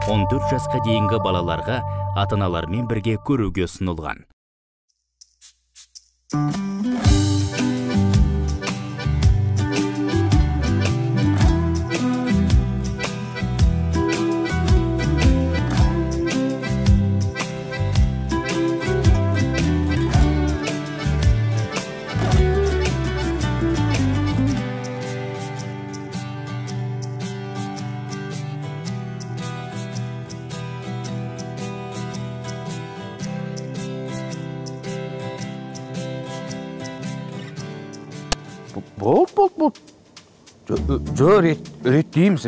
14 жасқа дейінгі балаларға ата-аналармен бірге көруге ұсынылған. Болды. Жо, реттейміз.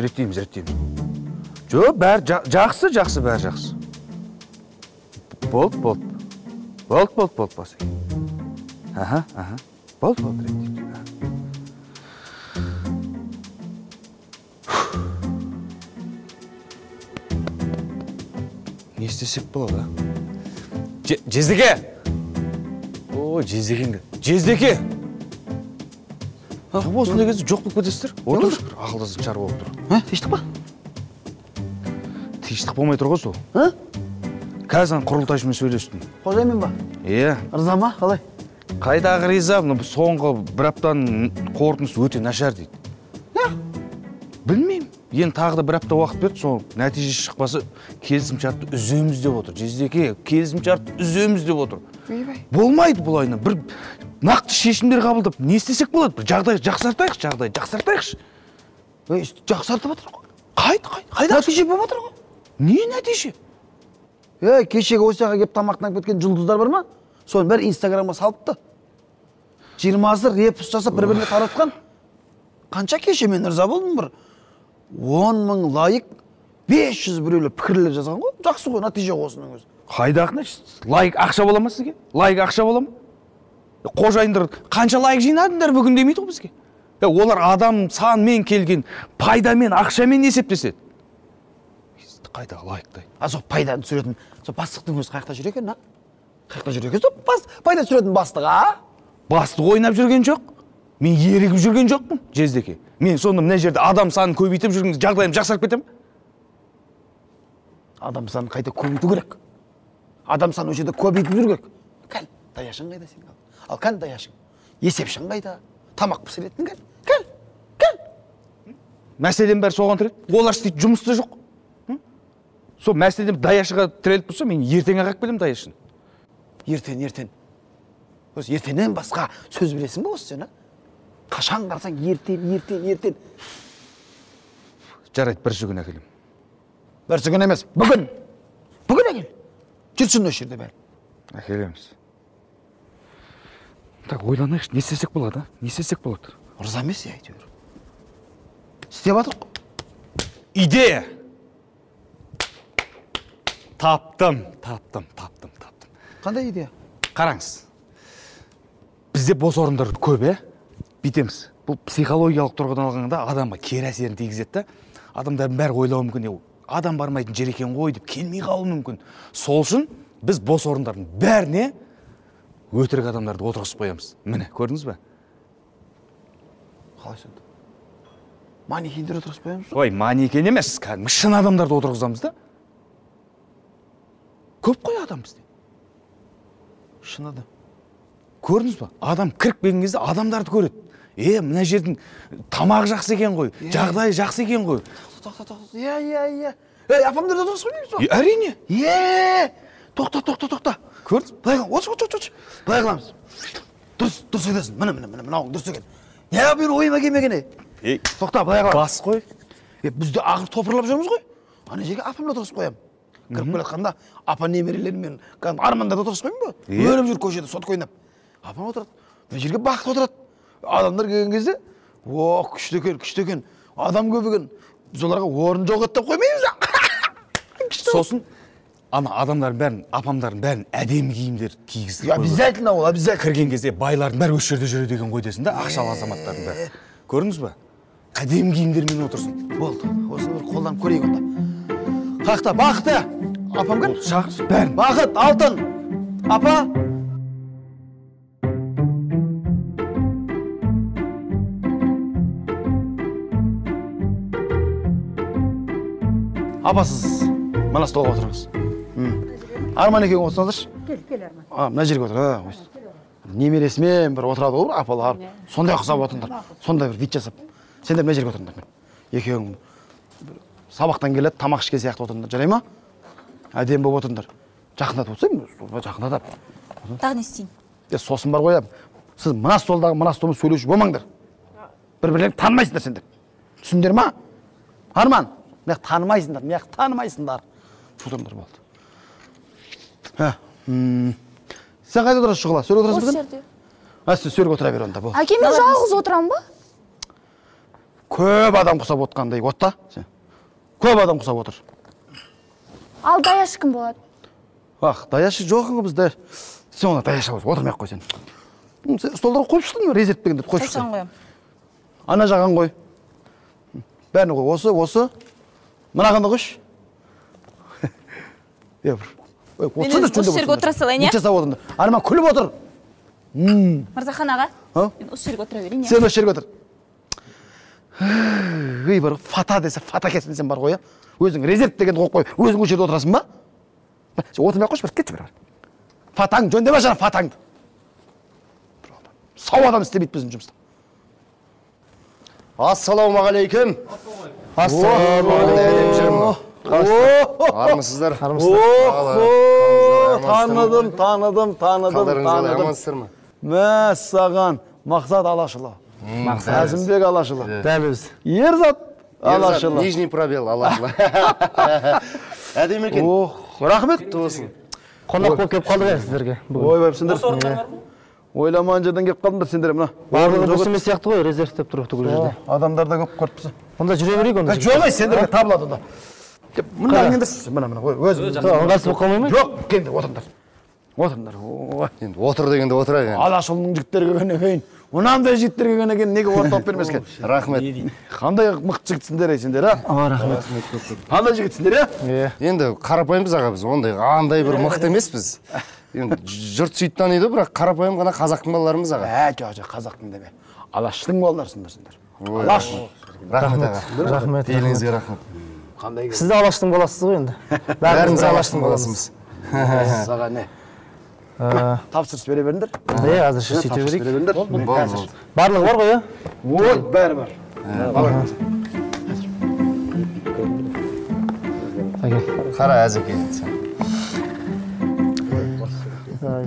Жо, бәрі жақсы, бәрі жақсы. Болды. Болды, басеке. Аха. Болды, реттейміз. Не істесек болады, а? Жездеке! О, жездекеңді. Жездеке! Осындай кезде жоқ болып кетесіздер. Отырыңызшы, бір ақылдасатын шаруа болып тұр. Тыныштық па? Тыныштық болмай тұр ғой сол. Қазір құрылтайшымен сөйлестім. Қожайынмен ба? Иә. Ырза ма, қалай? Қайдағы риза, соңғы бір аптаның қорытындысы өте нашар дейді. Не? Білмеймін. Енді тағы да бір апта уақыт берді, сол нәтижесі шықпаса келісімшартты үземіз деп отыр. Жездеке, келісімшартты үземіз деп отыр. Болмайды бұл айна. Бір нақты шешімдер қабылдап, не істесек болады? Бір жағдай жақсартайықшы, жағдай жақсартайықшы. Жақсартып отыр ғой. Қайда? Нәтиже болып отыр ғой. Не нәтиже? Кешегі осы жаққа келіп тамақтанып кеткен жұлдыздар бар ма? Соның бәрі Инстаграмға салыпты. 20-сы репост жасап бір-біріне таратқан. Қанша кеше мен ырза болдым бір. 10 мың лайк, 500 біреулер пікірлер жазған ғой. Жақсы ғой, нәтиже осының өзі. Қайдағы нәтиже? Лайк ақша бола ма сізге? Лайк ақша бола ма? Қожайындар қанша лайк жинадыңдар бүгін демейді ғой бізге. Олар адам санмен келген, пайдамен, ақшамен есептеседі. Қайдағы лайктай? А сол пайданы түсіретін, сол бастықтың өзі қаяқта жүр екен, а? Қаяқта жүр екен, сол пайда түсіретін бастық, а? Бастық ойнап жүрген жоқ. Мен ерігіп жүрген жоқпын, жездеке. Мен сонда мына жерде адам санын көбейтіп жүрген жағдайым жақсарып кетем. Адам санын қайта көбейту керек. Адам санын ол жерде көбейтіп жүру керек. Кәл, даяшың қайда сенің? Ал кәл даяшың. Есепшің қайда? Тамақ пісіретін кәл. Кәл, кәл. Мәселем бәрі соған тірелді. Олар істейтін жұмыс та жоқ. Сол мәселем даяшыға тіреліп тұрса, мен ертең ақ келемін даяшын. Ертең. Осы ертеңнен басқа сөз білесің бе осы сен, а? Қашан қарасаң ертең. Жарайды, бірсі күн әкелем. Бірсі күн емес, бүгін. Бүгін әкел. Жүрсін осы жерде бәрі. Әкелеміз. Так, ойланайықшы, не істесек болады, а? Не істесек болады? Ырза емес, әйтеуір. Істеп жатыр ғой. Идея! Таптым. Қандай идея? Қараңыз. Бізде бос орындар көп, е? Бүйтеміз. Бұл психологиялық тұрғыдан алғанда адамға кері әсерін тигізеді да. Адамдардың бәрі ойлауы мүмкін, адам бармайтын жер екен ғой деп келмей қалуы мүмкін. Сол үшін біз бос орындардың бәріне өтірік адамдарды отырғызып қоямыз. Міне, көрдіңіз бе? Қалай сонда? Манекендер отырғызып қоямыз? Ой, манекен емес, кәдімгі шын адамдарды отырғызамыз да. Көп қой адам бізде. Шын адам. Көрдіңіз бе? Адам кіріп келген кезде адамдарды көреді. Мына жердің тамағы жақсы екен ғой, жағдайы жақсы екен ғой. Тоқта. Иә. Апамдарды отырғызып қоймаймыз ба? Әрине. Тоқта. Көрдіңіз? Былай отыр. Былай қыламыз. Дұрыс айтасың. Міне, мынауың дұрыс екен. Не, мен ойыма келмеген. Тоқта, былай қыламыз. Бас қой. Біз де ақыры топырлап жүрміз ғой. Ана жерге апамды отырғызып қоямын. Кіріп келе жатқанда апа немерелерімен кәдімгі армандарды отырғызып қоямын ба? Өліп жүр көшеде сотка ойнап. Апам отырады. Мына жерге Бақыт отырады. Адамдар келген кезде, о, күшті екен, адам көп екен. Біз оларға орын жоқ еді деп қоймаймыз. Сосын ана адамдардың бәрін, апамдардың бәрін әдемі киімдер кигіздік. Обязательно ол, обязательно. Кірген кезде байлардың бәрі осы жерде жүреді екен ғой десін да, ақшалы азаматтардың бәрі. Көрдіңіз ба? Әдемі киімдермен отырсын. Болды, осыны бір қолданып көрейік онда. Қақта, Бақыт, апам кім? Шақыршы, бәрін. Бақыт, Алтын, апа. Апасыз Мына столға отырыңыз. Арман екеуің отырсаңыздаршы. Кел, кел Арман. Мына жерге отыр. Немересімен бір отырады ғой, бір апалар. Сондай ұқсап отырыңдар. Сондай бір вид жасап. Сендер мына жерге отырыңдар. Екеуің сабақтан келеді, тамақ ішкен сияқты отырыңдар. Жарай ма? Әдемі болып отырыңдар. Жақындатып отырсам, жақындатып. Тағы не істейін? Сосын бар ғой, сіз мына столдағы мына столмен сөйлесіп болмаңдар. Бір-бірлерін танымайсыңдар сендер. Түсіндер ма? Арман, мына танымайсыңдар, мына танымайсыңдар. Отырыңдар болды. Сен қайда отырасың, Шұғыла? Сөрге отырасың ба? Осы жерде. Сен сөрге отыра бер онда, болды. Әке, мен жалғыз отырамын ба? Көп адам құсап отқандай, отта. Көп адам құсап отыр. Ал даяшы кім болады? Ах, даяшы жоқ ғой бізде. Сен онда даяшы отырмай ақ қой сен. Сен столдарға қойып шықтың ба? Резерв дегенді қойып шықтың. Қойсаң қоямын. Ана жағын қой. Бәрін қой. Осы, осы. Мынаған да қойшы. Мен осы жерге отыра салайын, иә? Жасап отырыңдар. Арман күліп отыр. Мырзахан аға, мен осы жерге отыра берейін, иә? Сен осы жерге отыр. Ей, бар, фата десе, фата кетсін десем бар ғой, иә? Өзің резерв дегенді қойып қой, өзің осы жерде отырасың ба? Сен отырмай ақ қойшы, бір кетші бір. Фатаң, жөндеп ашар фатаңды. Сау адам істемейді біздің жұмыста. Ассалаумағалейкум. Ассалаумағалейкум. Армысыздар. Таныдым, таныдым, таныдым, таныдым. Амансыздар ма? Мәссаған, Мақсат Алашұлы. Әзімбек Алашұлы. Дәл өзі. Ерзат Алашұлы. Нижний пробел Алашұлы. Әдемі екен. Рахмет. Құтты болсын. Қонақ болып келіп қалдық сіздерге. Ойбай, сендер. Ойламаған жерден келіп қалдыңдар сендер мына. Барлығы бос емес сияқты ғой, резерв деп тұр түгел жерде. Адамдар да көп көріпсің. Онда жүре берейік онда. Жоқ, сендерге табылады онда. Мына енді мына мына өзім. Ыңғайсыз болып қалмай ма? Жоқ, келіңдер, отырыңдар. Отырыңдар. Енді отыр дегенде отырайық енді. Алашұлының жігіттері келгеннен кейін, мынандай жігіттер келгеннен кейін неге орын тауып бермеске? Рахмет. Қандай мықты жігітсіңдер ей сендер, а? Рахмет. Қандай жігітсіңдер, е? Енді қарапайымбыз аға біз, ондай андай бір мықты емеспіз. Енді жұрт сөйтіп таниды, бірақ қарапайым ғана қазақтың балаларымыз аға. Жоқ, жоқ, қазақтың деме. Алаштың балаларысыңдар сендер. Алаш. Рахмет аға. Рахмет. Еліңізге рахмет. Сіз де Алаштың баласысыз ғой енді. Бәріміз Алаштың баласымыз. Саған не? Тапсырыс бере беріңдер. Е, әзірше сөйте берейік. Барлығы бар ғой, е? Ой, бәрі бар. Қара, әзеке.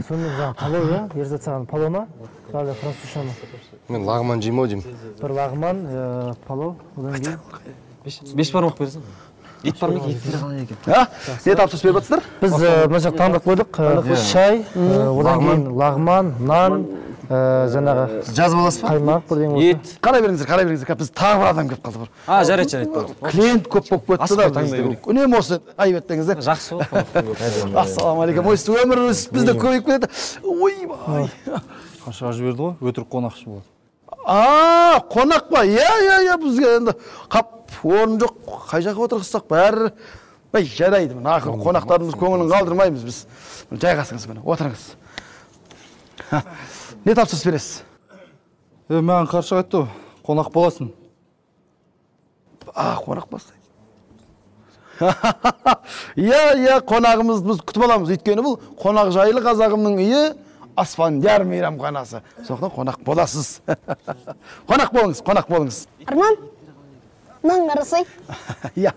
Сонымен жаңа палау, иә? Ерзат саған палау ма? Әлде французша ма? Мен лағман жеймін ау деймін. Бір лағман, палау, одан кейін 5 бармақ берсін. Ет бар ма екен? Еттері қалай екен? Не тапсырыс беріп жатсыздар? Біз мына жақта таңдап қойдық. Шай, одан кейін лағман, нан, жаңағы жазып аласыз ба? Қаймақ бірдеңе болса. Ет. Қарай беріңіздер, қарай беріңіздер. Біз тағы бір адам келіп қалды. Жарайды, жарайды. Клиент көп болып кетті да. Үнемі осы айып еттіңіздер. Жақсы ғой. Ассалаумағалейкум. Ой, өмір бізде көбейіп кетеді. Ойбай. Қашаға жіберді ғой, өтірік қонақшы болады. Қонақ па? Иә, бізге енді қап орын жоқ, қай жаққа отырғызсақ бәрі. Бай, жарайды, мына ақыры қонақтарымыз көңілін қалдырмаймыз біз. Жайғасыңыз міне, отырыңыз. Не тапсырыс бересіз? Маған қаршыға айтты, қонақ боласың. Қонақ боласың. Иә, қонағымызды біз күтіп аламыз. Өйткені бұл қонақжайлы қазағымның үйі, Аспандияр мейрамханасы. Сондықтан қонақ боласыз. Қонақ болыңыз, қонақ болыңыз. Арман, мынаны қарасай. Иә.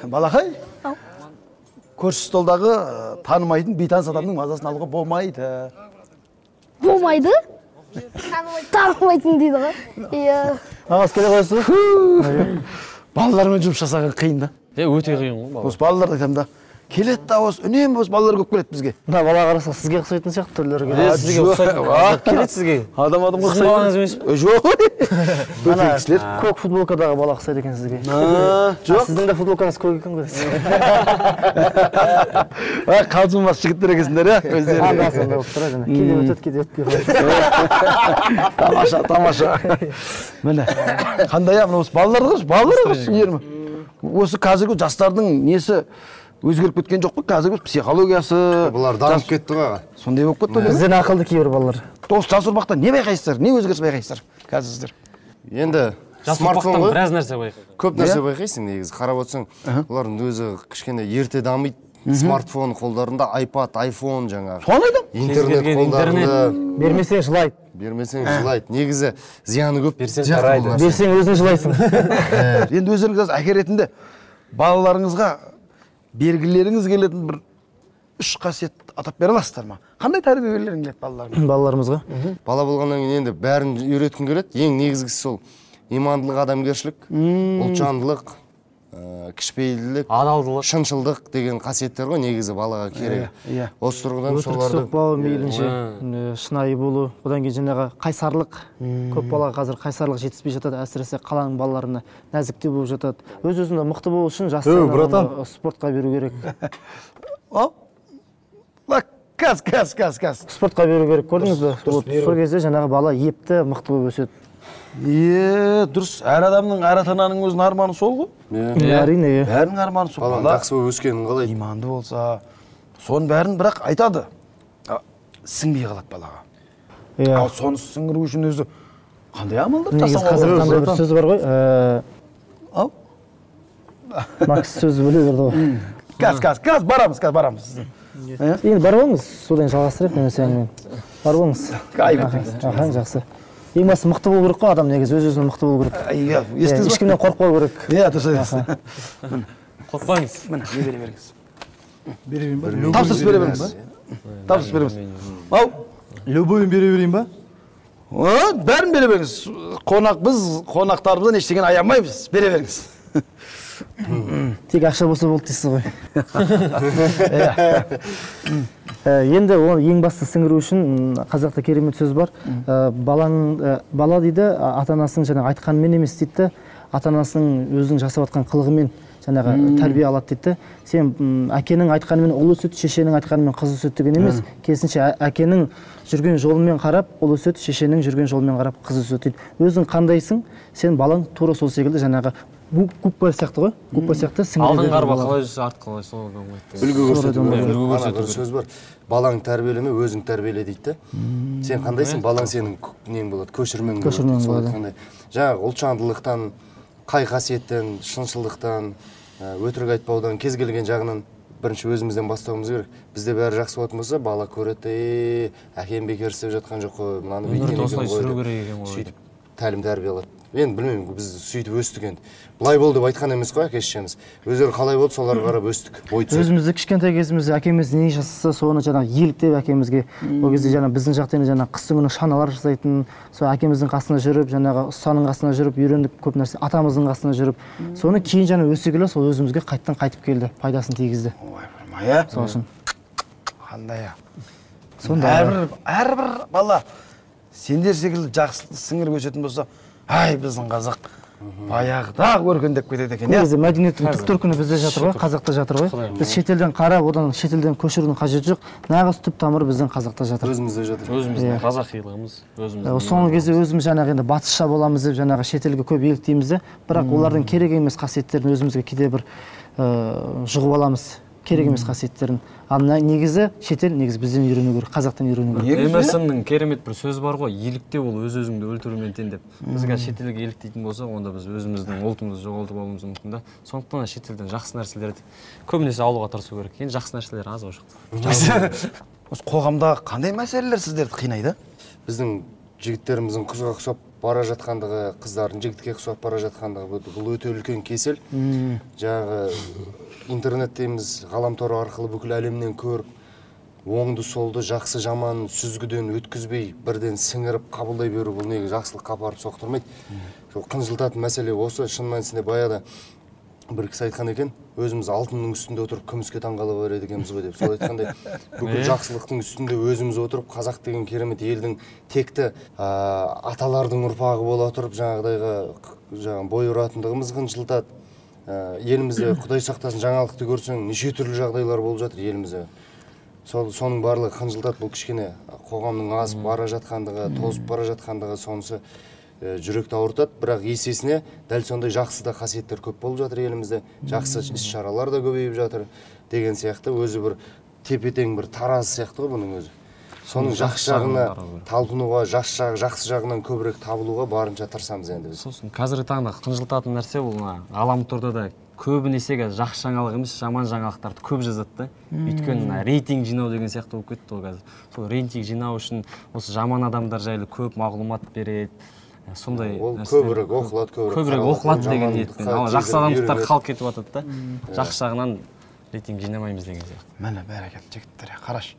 Балақай, көрші столдағы танымайтын бейтаныс адамның мазасын алуға болмайды. Болмайды? Танымайтын дейді ғой. Иә. Ағасы келе қойсыз. Балалармен жұмыс жасаған қиын да. Өте қиын ғой. Осы балаларды айтамын да. Келеді да осы, үнемі осы балалар көп келеді бізге. Мына бала қараса сізге ұқсайтын сияқты түрлері келеді. Сізге ұқсайтын. Келеді сізге. Адам адамға ұқсайды. Сіздің балаңыз емес пе? Жоқ. Бөтен кісілер. Көк футболкадағы бала ұқсайды екен сізге. Жоқ. Сіздің де футболкаңыз көк екен ғой. Қалжыңбас жігіттер екенсіңдер, иә? Өздері. Анда-санда болып тұрады. Кейде өтеді, кейде өтпей қояды. Тамаша, тамаша. Міне. Қандай мына осы балалар ғой, балалар ғой. Осы қазіргі жастардың несі өзгеріп кеткен жоқ қой, қазіргі психологиясы. Бұлар дамып кетті ғой аға. Сондай болып кетті ғой. Бізден ақылды кейбір балалар. Осы жас ұрпақта не байқайсыздар, не өзгеріс байқайсыздар қазір сіздер? Енді Жас ұрпақтан біраз нәрсе байқайсың. Көп нәрсе байқайсың негізі. Қарап отырсаң, олардың өзі кішкене ерте дамиды. Смартфон қолдарында, iPad, iPhone жаңағы. Соны айтам. Интернет қолдарында. Бермесең жылайды. Бермесең жылайды. Негізі зияны көп. Берсең тарайды. Берсең өзің жылайсың. Енді өздеріңіз әке ретінде балаларыңызға бергілеріңіз келетін бір үш қасиет атап бере аласыздар ма? Қандай тәрбие бергілерің келеді балаларыңызға? Балаларымызға? Бала болғаннан кейін енді бәрін үйреткім келеді. Ең негізгісі сол имандылық, адамгершілік, ұлтжандылық, кішіпейілділік, адалдылық, шыншылдық деген қасиеттер ғой негізі балаға керек. Осы тұрғыдан соларды өтірік соқпау, мейлінше шынайы болу, одан кейін жаңағы қайсарлық. Көп балаға қазір қайсарлық жетіспей жатады, әсіресе қаланың балаларына нәзіктеу болып жатады. Өз-өзіне мықты болу үшін жастарына спортқа беру керек. Каз, каз, каз, каз. Спортқа беру керек, көрдіңіз бе? Сол кезде жаңағы бала епті, мықты болып өседі. Дұрыс. Әр адамның, әр ата-ананың өзінің арманы сол ғой. Әрине. Бәрінің арманы сол. Баланың жақсы болып өскенін қалайды. Иманды болса, соның бәрін бірақ айтады. Сіңбей қалады балаға. Ал соны сіңіру үшін өзі қандай амалдар жасауға болады? Негізі қазір бір сөз бар ғой. Ау? Макс сөзі бөле берді ғой. Каз, каз, каз, барамыз, каз, барамыз. Енді барып алыңыз, содан жалғастырайық немесе әңгімені. Барып алыңыз. Аха, жақсы. Ең бастысы мықты болу керек қой адам негізі, өз-өзіне мықты болу керек. Иә, естіңіз ба? Ешкімнен қорықпау керек. Иә, дұрыс айтасыз. Қорықпаңыз. Міне, не бере беріңіз. Бере берейін ба? Тапсырыс бере беріңіз. Тапсырыс беріңіз. Ау, любойын бере берейін ба? Бәрін бере беріңіз. Қонақ біз, қонақтарымыздан ештеңені аямаймыз. Бере беріңіз. Тек ақша болса болды дейсіз ғой. Енді оны ең басты сіңіру үшін қазақта керемет сөз бар. Бала дейді, ата-анасының жаңағы айтқанымен емес дейді, ата-анасының өзінің жасап жатқан қылығымен жаңағы тәрбие алады дейді. Сен әкенің айтқанымен ұл өседі, шешенің айтқанымен қыз өседі деген емес. Керісінше әкенің жүрген жолымен қарап ұл өседі, шешенің жүрген жолымен қарап қыз өседі дейді. Өзің қандайсың, сен балаң тура сол секілді жаңағы губка сияқты ғой, губка сияқты сіңіре береді. Алдыңғы арба қалай жүрсе, артқы қалай сол болмайды. Үлгі көрсету керек. Бір сөз бар. Балаң тәрбиелеме, өзің тәрбиеле дейді. Сен қандайсың, балаң сенің нең болады, көшірмең болады. Жаңағы ұлтжандылықтан, қай қасиеттен, шыншылдықтан, өтірік айтпаудан, кез келген жағынан бірінші өзімізден бастауымыз керек. Бізде бәрі жақсы болатын болса, бала көреді, әкем бекер істеп жатқан жоқ қой, мынаны бүйткен екен ғой. Сөйтіп тәлім тәрбие алады. Енді білмеймін, біз сөйтіп өстік енді. Былай бол деп айтқан емес қой әке шешеміз. Өздері қалай болды, соларға қарап өстік. Өзімізді кішкентай кезімізде әкеміз не жасаса, соны жаңағы еліктеп әкемізге. Ол кезде жаңа біздің жақта енді жаңағы қыстың күні шаналар жасайтын, сол әкеміздің қасына жүріп, жаңағы ұстаның қасына жүріп үйрендік көп нәрсе, атамыздың қасына жүріп. Соны кейін жаңа өсе келе сол өзімізге қайттан қайтып келді, пайдасын тигізді. Ой, бір Сол үшін. Қандай? Сонда әрбір бала сендер секілді жақсы сіңіріп өсетін болса, ай, біздің қазақ баяғыда өркендеп кетеді екен. Негізі мәдениеттің түп төркіні бізде жатыр ғой, қазақта жатыр ғой. Біз шетелден қарап, одан шетелден көшірудің қажеті жоқ. Нағыз түп тамыры біздің қазақта жатыр. Өзімізде жатыр. Өзіміздің қазақилығымыз, өзіміздің. Соңғы кезде өзіміз жаңағы енді батысша боламыз деп жаңағы шетелге көп еліктейміз де, бірақ олардың керек емес қасиеттерін өзімізге кейде бір жұғып аламыз. Керек емес қасиеттерін. Ал негізі шетел негізі бізден үйрену керек, қазақтан үйрену керек. Эмерсонның керемет бір сөзі бар ғой, еліктеу ол өз өзіңді өлтірумен тең деп. Біз қазір шетелге еліктейтін болсақ, онда біз өзіміздің ұлтымызды жоғалтып алуымыз мүмкін да. Сондықтан шетелден жақсы нәрселерді көбінесе алуға тырысу керек. Енді жақсы нәрселер аз ол жақта. Осы қоғамда қандай мәселелер сіздерді қинайды? Біздің жігіттеріміздің қызға ұқсап бара жатқандығы, қыздардың жігітке ұқсап бара жатқандығы, бұл өте үлкен кесел. Жаңағы интернет дейміз, ғаламтор арқылы бүкіл әлемнен көріп, оңды солды, жақсы жаман сүзгіден өткізбей, бірден сіңіріп қабылдай беру, бұл неге жақсылыққа апарып соқтырмайды. Сол қынжылтатын мәселе осы. Шын мәнісінде баяғыда бір кісі айтқан екен, өзіміз алтынның үстінде отырып күміске таңғала береді екенбіз ғой деп. Сол айтқандай, бүкіл жақсылықтың үстінде өзіміз отырып, қазақ деген керемет елдің текті аталардың ұрпағы бола отырып, жаңағыдайға жаңа бой ұратындығымыз қынжылтады. Елімізде Құдай сақтасын, жаңалықты көрсең, неше түрлі жағдайлар болып жатыр елімізде. Соның барлығы қынжылтады. Бұл кішкене қоғамның азып бара жатқандығы, тозып бара жатқандығы, сонысы жүректі ауыртады. Бірақ есесіне дәл сондай жақсы да қасиеттер көп болып жатыр елімізде, жақсы іс-шаралар да көбейіп жатыр деген сияқты. Өзі бір тепе-тең бір таразы сияқты ғой бұның өзі. Соның жақсы жағына талпынуға, жақсы жағынан көбірек табылуға барынша тырысамыз енді біз. Сосын қазіргі таңда қынжылтатын нәрсе ол мына ғаламторда да көбінесе қазір жақсы жаңалық емес, жаман жаңалықтарды көп жазады да. Өйткені мына рейтинг жинау деген сияқты болып кетті ғой қазір. Сол рейтинг жинау үшін осы жаман адамдар жайлы көп мағлұмат береді. Сондай ол көбірек оқылады, көбірек оқылады деген ниетпен. Ал жақсы адамдықтар қалып кетіп жатады да. Жақсы жағынан рейтинг жинамаймыз деген сияқты. Міне бәрекелді жігіттер, қарашы.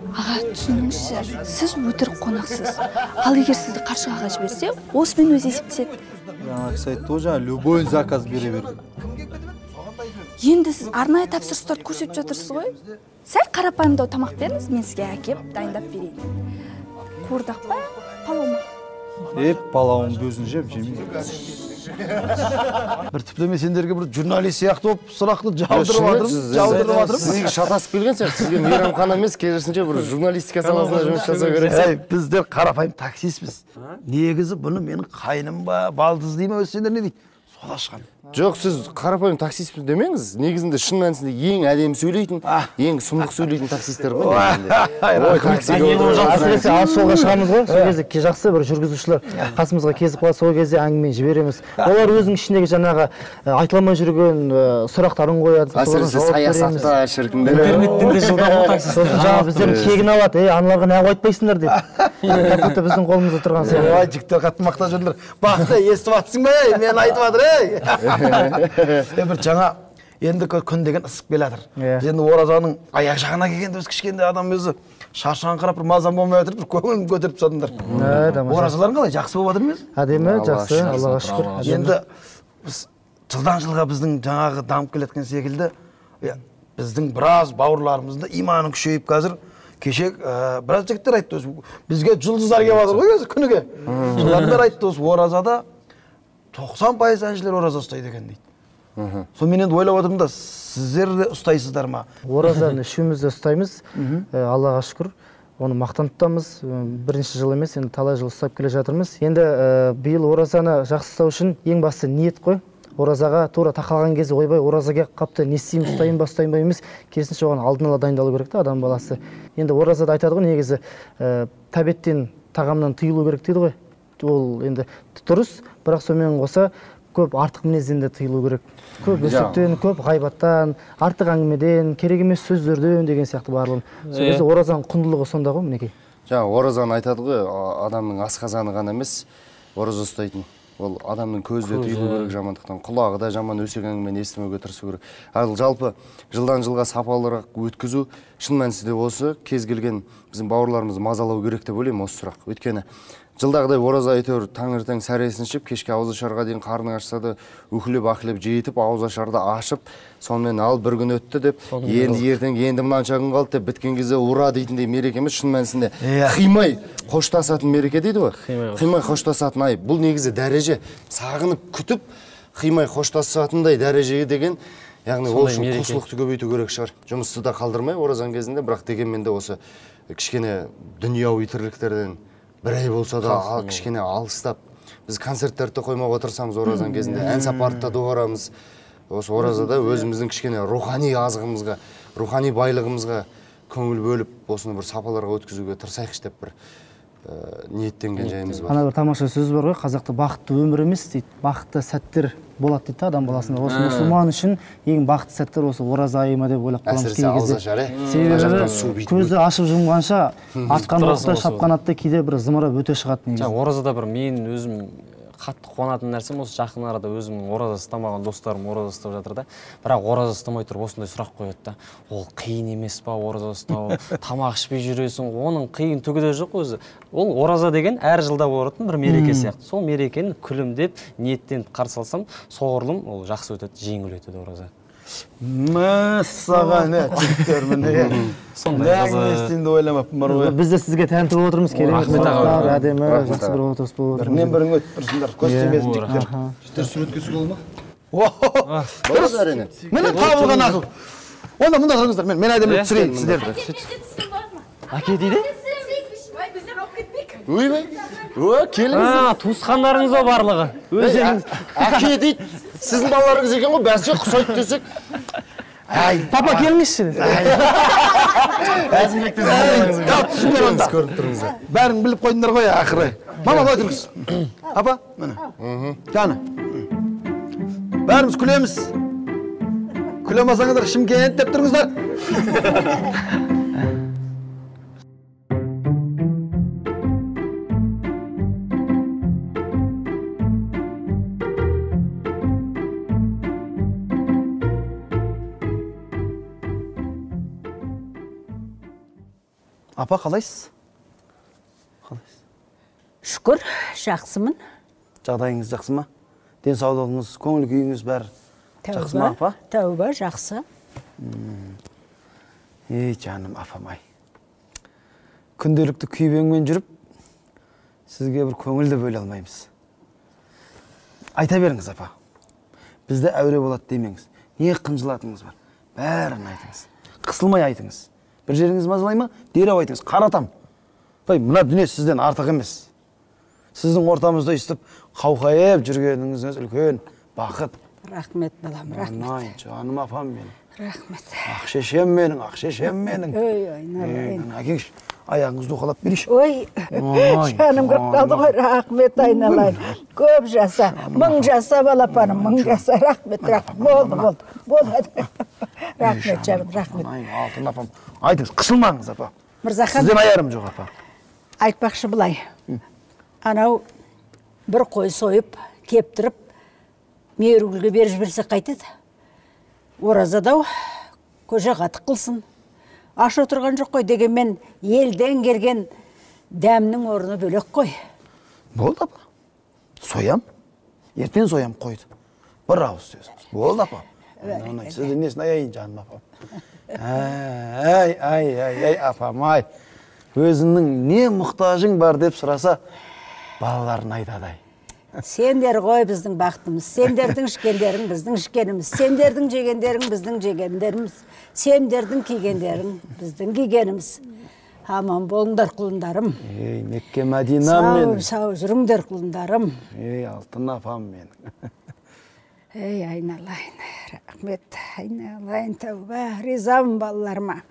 Аға, түсініңізші, сіз өтірік қонақсыз. Ал егер сізді Қаршығаға жіберсе, осымен өзі есептеседі. Жаңа кісі айтты ғой, жаңа любой заказ бере берді. Енді сіз арнайы тапсырыстарды көрсетіп жатырсыз ғой. Сәл қарапайымдау тамақ беріңіз, мен сізге әкеп дайындап берейін. Қуырдақ па, палау ма? Палауыңды өзің жеп, жемеймін. Бір тіпті мен сендерге бір журналист сияқты болып сұрақты жаудырып жатырмын. Сізге шатасып келген сияқты, сізге мейрамхана емес, керісінше бір журналистика саласында жұмыс жасау керек. Біздер қарапайым таксистпіз. Негізі бұны менің қайным ба, балдыз дей ме, өзі сендер не дейді? Сол ашқан. Жоқ, сіз қарапайым таксистпіз демеңіз. Негізінде шын мәнісінде ең әдемі сөйлейтін, ең сұмдық сөйлейтін таксисттер ғой негізінде. Ой, таксиге отырып. Әсіресе алыс жолға шығамыз ғой, сол кезде жақсы бір жүргізушілер қасымызға кезіп қалады, сол кезде әңгімені жібереміз. Олар өзінің ішіндегі жаңағы айтыла алмай жүрген сұрақтарын қояды, әсіресе саясатта шіркіндер. Интернеттен де жылдам ғой таксисттер. Сосын жаңағы біздердің кегін алады, ей, аналарға неғып айтпайсыңдар деп. Как будто біздің қолымызда тұрған сияқты. Ой, жігіттер қатты мақтап жүрдіңдер. Бақты, естіп жатсың ба, ей, мен айтып жатыр, ей. Бір жаңа енді күн деген ысып келе жатыр. Біз енді оразаның аяқ жағына келгенде біз кішкентай адам өзі шаршаңқырап бір мазам болмай жатыр, бір көңілін көтеріп тастадыңдар. Оразаларың қалай, жақсы болып жатыр ма өзі? Әдемі, жақсы, Аллаға шүкір. Енді біз жылдан жылға біздің жаңағы дамып келе жатқан секілді, біздің біраз бауырларымыздың иманы күшейіп қазір кеше біраз жігіттер айтты, бізге жұлдыздар келіп жатыр ғой қазір күніге. Солардың бәрі айтты, осы оразада 90% әншілер ораза ұстайды екен дейді. Сол мен енді ойлап отырмын да, сіздер де ұстайсыздар ма? Оразаны үшеуміз де ұстаймыз, Аллаға шүкір. Оны мақтан тұтамыз. Бірінші жыл емес, енді талай жыл ұстап келе жатырмыз. Енді биыл оразаны жақсы ұстау үшін ең басты ниет қой. Оразаға тура тақалған кезде ойбай оразаға қапты, не істеймін, ұстайын ба, ұстайын ба емес, керісінше оған алдын ала дайындалу керек та адам баласы. Енді оразада айтады ғой негізі, тәбеттен тағамнан тыйылу керек дейді ғой. Ол енді дұрыс, бірақ сонымен қоса көп артық мінезден де тыйылу керек. Көп өсектен, көп ғайбаттан, артық әңгімеден, керек емес сөздерден деген сияқты барлығын. Сол кезде оразаның құндылығы сонда ғой мінекей. Жаңа оразаны айтады ғой, адамның асқазаны ғана емес, ораза ұстайтын. Ол адамның көзі де тыйылу керек жамандықтан, құлағы да жаман өсек әңгімені естімеуге тырысу керек. Ал жалпы жылдан жылға сапалырақ өткізу шын мәнісінде осы кез келген біздің бауырларымызды мазалау керек деп ойлаймын осы сұрақ. Өйткені жылдағыдай ораза әйтеуір таңертең сәресін ішіп, кешке ауызашарға дейін қарның ашса да үхілеп-ахілеп жетіп, ауызашарды ашып, сонымен ал бір күн өтті деп, енді ертең енді мынанша күн қалды деп біткен кезде ура дейтіндей мереке емес, шын мәнісінде қимай қоштасатын мереке дейді ғой. Қимай қоштасатын ай. Бұл негізі дәреже, сағынып күтіп, қимай қоштасатындай дәрежеге деген, яғни ол үшін құлшылықты көбейту керек шығар. Жұмысты да қалдырмай оразаның кезінде, бірақ дегенмен де осы кішкене дүнияуи тірліктерден бір ай болса да кішкене алыстап, біз концерттерді қоймауға тырысамыз оразаның кезінде, ән сапарды да доғарамыз. Осы оразада өзіміздің кішкене рухани азығымызға, рухани байлығымызға көңіл бөліп, осыны бір сапаларға өткізуге тырысайықшы деп бір ниеттенген жайымыз бар. Ана бір тамаша сөз бар ғой, қазақта бақытты өмір емес дейді, бақытты сәттер болады дейді адам баласында. Осы мұсылман үшін ең бақытты сәттер осы ораза айы ма деп ойлап қаламыз кей кезде. Себебі көзді ашып жұмғанша атқан оқта, шапқан атта кейде бір зымырап өте шығады негізі. Оразада бір мен өзім қатты қуанатын нәрсем осы жақын арада өзімнің ораза ұстамаған достарым ораза ұстап жатыр да, бірақ ораза ұстамай тұрып осындай сұрақ қояды да, ол қиын емес па ораза ұстау, тамақ ішпей жүресің, оның қиын түгі де жоқ өзі. Ол ораза деген әр жылда болатын бір мереке сияқты. Сол мерекені күлімдеп, ниеттеніп қарсы алсам, соғұрлым ол жақсы өтеді, жеңіл өтеді ораза. Мәссаған, жігіттер, міне. Сондай әңгіме естейін деп ойламаппын бар ғой. Біз де сізге тәнті болып отырмыз, керемет сұрақтар, әдемі, жақсы бір отырыс болып отырмыз. Бірінен бірің өтіп тұрсыңдар, көз тимесін жігіттер. Жігіттер суретке түсуге бола ма? Дұрыс, міне табылған ақыл. Онда мұнда тұрыңыздар, мен әдемілеп түсірейін сіздерді. Әке дейді? Ойбай, келіңіз. Туысқандарыңыз ғой барлығы. Өздеріңіз. Әке дейді, сіздің балаларыңыз екен ғой, бәсе ұқсайды десек. Папа, келіңізші. Әзімбекті түсіңдер онда. Көріп тұрыңыздар. Бәрін біліп қойдыңдар ғой ақыры. Мама, былай тұрыңыз. Апа, міне. Жаны. Бәріміз күлеміз. Күле алмасаңыздар Шымкент деп тұрыңыздар. Апа, қалайсыз? Қалайсыз? Шүкір, жақсымын. Жағдайыңыз жақсы ма? Денсаулығыңыз, көңіл күйіңіз бәрі жақсы ма, апа? Тәуба, жақсы. Ей, жаным, апам ай. Күнделікті күйбеңмен жүріп, сізге бір көңіл де бөле алмаймыз. Айта беріңіз, апа. Бізде әуре болады демеңіз. Не қынжылатыныңыз бар? Бәрін айтыңыз. Қысылмай айтыңыз. Бір жеріңіз мазалай ма? Дереу айтыңыз, қаратам. Бай, мына дүние сізден артық емес. Сіздің ортамызда өстіп қауқайып жүргеніңіз үлкен бақыт. Рахмет, балам, рахмет. Ай, жаным апам менің. Рахмет. Ақ шешем менің, ақ шешем менің. Ой, айналайын. Әкеңші, аяғыңызды уқалап берейінші. Ой, жаным кіріп қалды ғой, рахмет, айналайын. Көп жаса, мың жаса, балапаным, мың жаса, рахмет, рахмет. Болды, болды, болды. Рахмет, жаным, рахмет. Алтын апам, айтыңыз, қысылмаңыз, апа. Мырзахан. Сізден аярым жоқ, апа. Айтпақшы былай. Анау бір қой сойып, кептіріп, Мейіргүлге беріп жіберсе қайтеді. Оразадау көже қатық қылсын. Аш отырған жоқ қой, дегенмен елден келген дәмнің орны бөлек қой. Болды, апа. Соям. Ертең соям қойды. Бір ауыз сөзіңіз. Болды, апа. Сіздің несін аяйын, жаным апам. Ай, ай, ай, ай, апам, ай. Өзіңнің не мұқтажың бар деп сұраса, балаларын айтады. Сендер ғой біздің бақытымыз, сендердің ішкендерің біздің ішкеніміз, сендердің жегендерің біздің жегендеріміз, сендердің кигендерің біздің кигеніміз. Аман болыңдар, құлындарым. Ей, Мекке Мәдинам менің. Сау жүріңдер, құлындарым. Ей, алтын апам менің. Ей, айналайын, рахмет, айналайын, тәуба, ризамын балаларыма,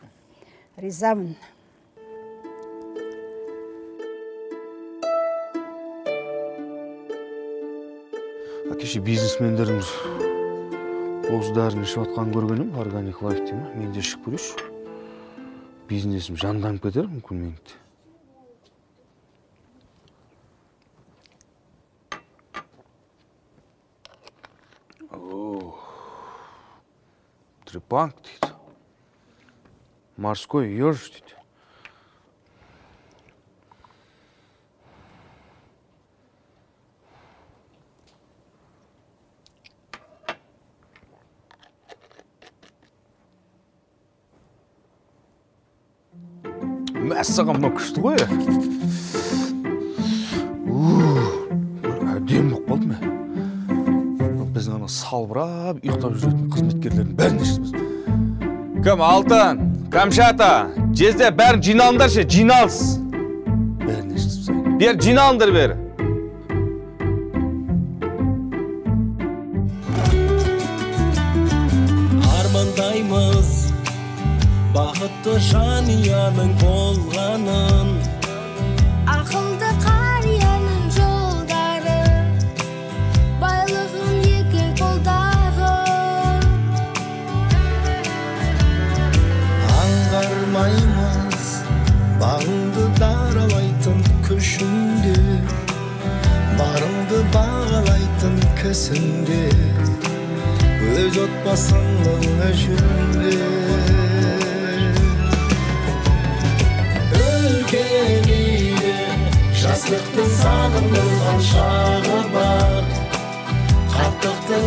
ризамын. Кеше бизнесмендердің осы дәріні ішіп жатқанын көргенім, Organic Life деймі, мен де ішіп көрейінші. Бизнесім жанданып кетер мүмкін менің де. Трепанг дейді. Морской еж дейді. Мәссаған, мынау күшті ғой. Әдемі болып қалды ме? Біздің ана салбырап ұйықтап жүретін қызметкерлердің бәрін ішіміз. Кім, Алтын, Камшата, жезде, бәрін жиналыңдаршы, жиналыс. Бәрін ішіміз. Бер, жиналыңдар бері. Армандаймыз бақытты жанұяның болғанын, ақылды қарияның жолдары, байлығын екі қолдағы. Аңғармаймыз бағыңды даралайтын күшіңде, барыңды бағалайтын кісіңде, өз отбасыңның ішінде. Үлкен үйде жастықтың сағындырған шағы бар, қарттықтың